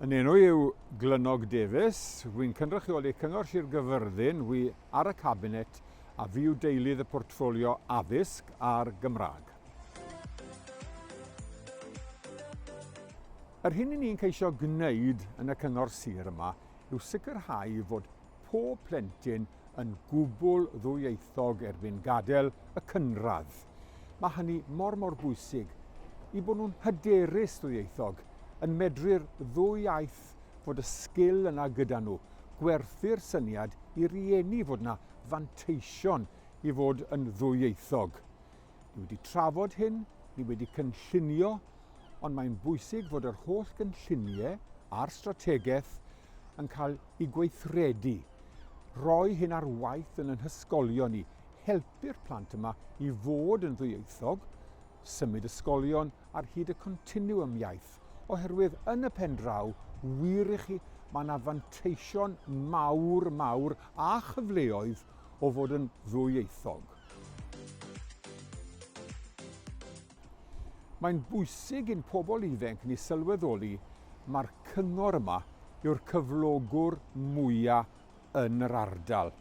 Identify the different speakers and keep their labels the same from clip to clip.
Speaker 1: Yn enw i yw Glynog Davies, wi'n cynrychioli Cyngor Sir Gyfyrddin, wi ar y Cabinet a fi yw deilydd y portffolio Addysg a'r Gymraeg. Yr hyn i ni'n ceisio gwneud yn y Cyngor Sir yma yw sicrhau fod pob plentyn yn gwbl ddwyieithog erbyn gadael y cynradd. Mae hynny mor mor bwysig i bod nhw'n hyderus ddwyieithog, yn medru'r ddwy iaith fod y sgil yna gyda nhw, gwerthu'r syniad i rieni fod yna fanteision i fod yn ddwyieithog. Ni wedi trafod hyn, ni wedi cynllunio, ond mae'n bwysig fod yr holl gynlluniau a'r strategaeth yn cael eu gweithredu. Rhoi hyn ar waith yn ein hysgolion ni, helpu'r plant yma i fod yn ddwyieithog, symud ysgolion ar hyd y continwwm iaith, oherwydd yn y pen draw, wir i chi, mae yna fanteision mawr, mawr a chyfleoedd o fod yn ddwyieithog. Mae'n bwysig i'n pobl ifenc ni sylweddoli mae'r cyngor yma yw'r cyflogwr mwya yn yr ardal.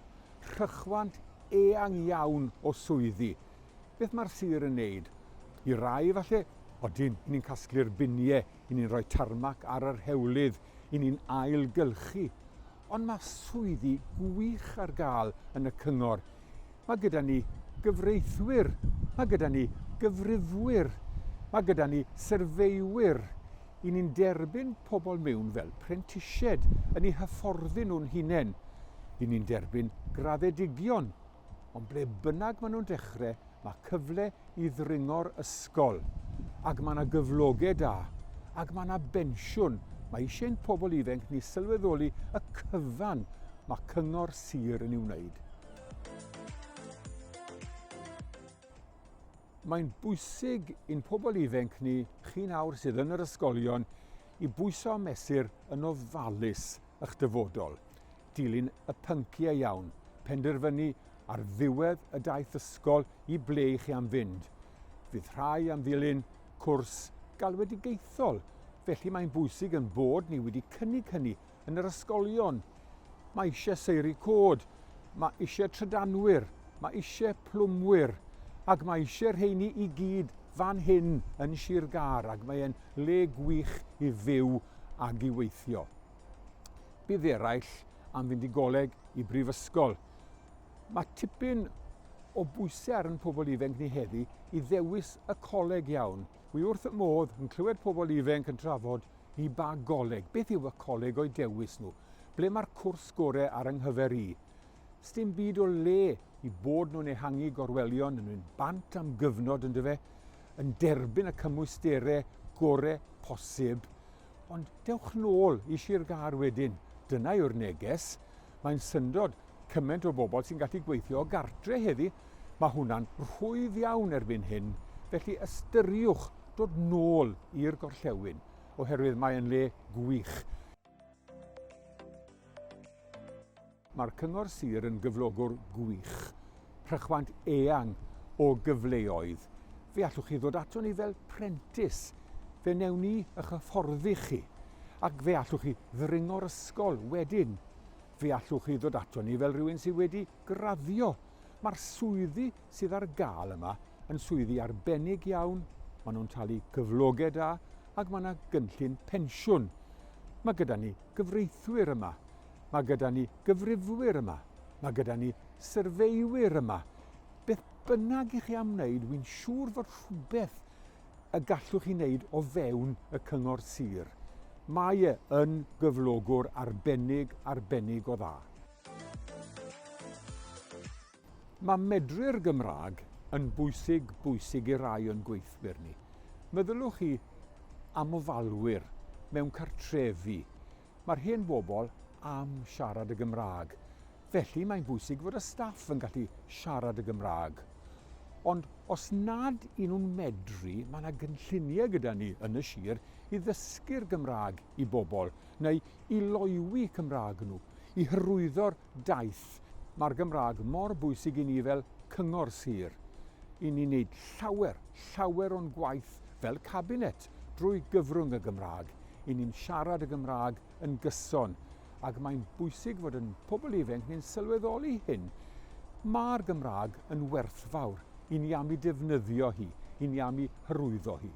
Speaker 1: Rhychwant eang iawn o swyddi. Beth mae'r sir yn neud? I rai falle, odyn, i ni'n casglu'r biniau, i ni'n rhoi tarmac ar yr hewlydd, i ni'n ailgylchu. Ond mae swyddi gwych ar gael yn y cyngor. Mae gyda ni gyfreithwyr, mae gyda ni gyfrifwyr, mae gyda ni syrfeiwyr. I ni'n derbyn pobl mewn fel prentisied, yn eu hyfforddi nhw'n hunain. I ni'n derbyn graddedigion, ond ble bynnag maen nhw'n dechrau, mae cyfle i ddringo'r ysgol, ac mae yna gyflogau da, ac mae yna bensiwn. Mae eisiau ein pobl ifanc ni sylweddoli y cyfan mae cyngor sir yn ei wneud. Mae'n bwysig i'n pobl ifanc ni, chi nawr sydd yn yr ysgolion, i bwyso a mesur yn ofalus eich dyfodol. Dilyn y pynciau iawn, penderfynu ar ddiwedd y daith ysgol i ble i chi am fynd. Fydd rhai am ddilyn cwrs galwedigaethol, felly mae'n bwysig yn bod ni wedi cynnig hynny yn yr ysgolion. Mae eisiau seiri cod, mae eisiau trydanwyr, mae eisiau plwmwyr, ac mae eisiau rheini i gyd fan hyn yn Sir Gâr, ac mae'n le gwych i fyw ag i weithio. Bydd eraill am fynd i goleg, i brifysgol. Mae tipyn o bwysau ar yn pobl ifanc ni heddi i ddewis y coleg iawn. Wi wrth y modd yn clywed pobl ifanc yn trafod i ba goleg, beth yw y coleg o'u dewis nhw, ble mae'r cwrs gore ar yng nghyfer i. Sdim byd o le i bod nhw'n ehangu gorwelion yn mynd bant am gyfnod yn dyfe, yn derbyn y cymwysterau gore posib, Ond dewch nôl i Sir Gâr wedyn. Dyna yw'r neges. Mae'n syndod cymaint o bobl sy'n gallu gweithio o gartre heddi. Mae hwnna'n rhwydd iawn erbyn hyn, felly ystyriwch dod nôl i'r gorllewin, oherwydd mae yn le gwych. Mae'r Cyngor Sir yn gyflogwr gwych, rhychwant eang o gyfleoedd. Fe allwch chi ddod ato ni fel prentis, fe wnewn ni eich hyfforddi chi, ac fe allwch chi ddringo'r ysgol wedyn. Fe allwch chi ddod ato ni fel rhywun sydd wedi graddio. Mae'r swyddi sydd ar gael yma yn swyddi arbennig iawn, maen nhw'n talu cyflogau da ac mae yna gynllun pensiwn. Mae gyda ni gyfreithwyr yma Mae gyda ni gyfrifwyr yma. Mae gyda ni syrfeiwyr yma. Beth bynnag i chi am wneud, wy'n siŵr fod rhywbeth y gallwch chi wneud o fewn y cyngor sir. Mae e yn gyflogwr arbennig, arbennig o dda. Mae medru'r Gymraeg yn bwysig, bwysig i rai o'n gweithwyr ni. Meddyliwch chi am ofalwyr mewn cartrefi. Mae'r hen bobl am siarad y Gymraeg, felly mae'n bwysig fod y staff yn gallu siarad y Gymraeg. Ond os nad y'n nhw'n medru, mae yna gynlluniau gyda ni yn y sir i ddysgu'r Gymraeg i bobl, neu i loywi Cymraeg nhw, i hyrwyddo'r daith. Mae'r Gymraeg mor bwysig i ni fel cyngor sir. I ni'n neud llawer, llawer o'n gwaith fel cabinet drwy gyfrwng y Gymraeg. I ni'n siarad y Gymraeg yn gyson, ac mae'n bwysig fod yn pobl ifanc ni'n sylweddoli hyn. Mae'r Gymraeg yn werthfawr, i ni am ei defnyddio hi, i ni am ei hyrwyddo hi.